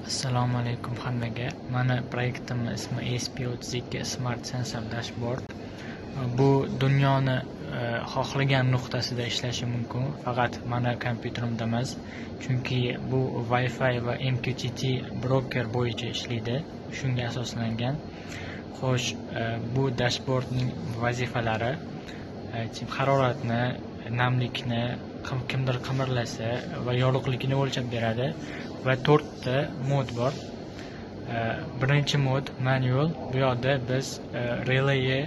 Assalomu alaykum hammaga. Mana proyektimning ismi ESP32 Smart Sensor Dashboard. Bu dunyoni xohlagan nuqtasida ishlashi mumkin, faqat mana kompyuterimda emas. Chunki bu Wi-Fi va MQTT broker bo'yicha ishlaydi, shunga asoslangan. Xo'sh, bu dashboardning vazifalari haroratni, namlikni, kimdir qimirlasa va yorug'likni o'lchab beradi va 4 ta mod bor. Birinchi mod manual. Bu yoqda biz relayni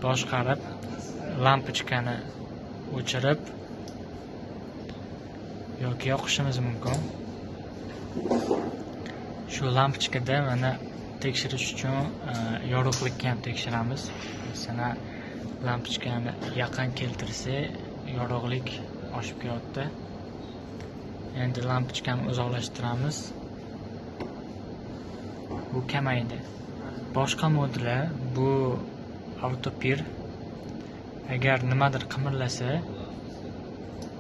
boshqarib, lampochkani o'chirib yoki yoqishimiz mumkin. Shu lampochkada mana tekshirish uchun yorug'likni ham tekshiramiz. Masalan, lampochkani yaqin keltirsa yorug'lik oshib ketdi. Endi lampochkani uzoqlashtiramiz. Bu kamaydi. Boshqa modlar bu autopir. Agar nimadir qimirlasa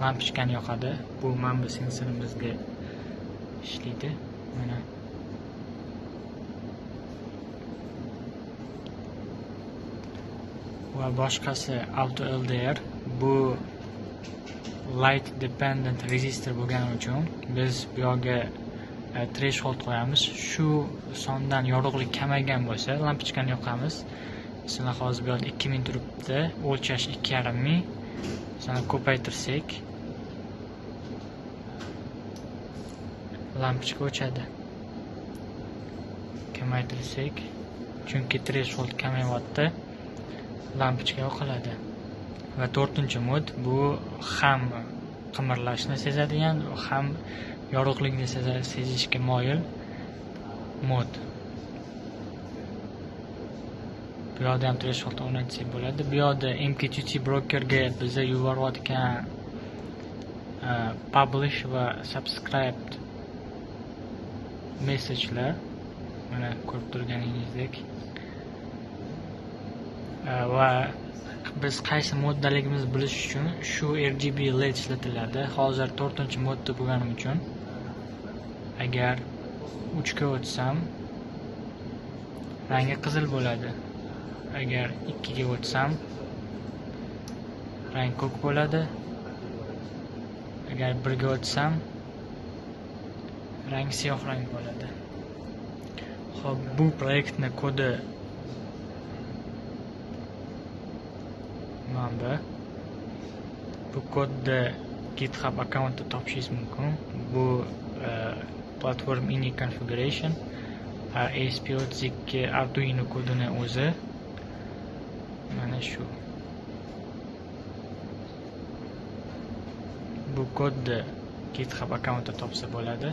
lampochkani yoqadi. Bu mana bu sensorimizga ishlaydi. Mana va boshqasi auto LDR. Bu light dependent resistor bo'lgani uchun biz bu yoqga threshold qo'yamiz. Shu sondan yorug'lik kamaygan bo'lsa lampochkani yoqamiz. Masalan, hozir bu yoqda 2000 turibdi, o'lchash 2500. Masalan, ko'paytirsak lampochka o'chadi. Kamaytirsak, chunki threshold kamayyapti, lampochka yoqiladi. Va 4-mod bu ham qimirlashni sezadigan, ham yorug'likni sezishga moyil mod. Bu yoqda ham threshold o'rnatsak bo'ladi. Bu yoqda MQTT brokerga biza yuborayotgan publish va subscribe messagelar mana ko'rib turganingizdek. Va biz qaysi moddaligimizni bilish uchun shu RGB LED ishlatiladi. Hozir 4-modda bo'lganim uchun agar 3 ga o'tsam rangi qizil bo'ladi. Agar 2 ga o'tsam rang ko'k bo'ladi. Agar 1 ga o'tsam rang siyoh rang bo'ladi. Xo'p, bu proyektning kodi mana bu kodni GitHub akkauntida topishingiz mumkin. Bu platform ini configuration ESP32 Arduino kodini o'zi mana shu. Bu kodni GitHub akkauntida topsa bo'ladi.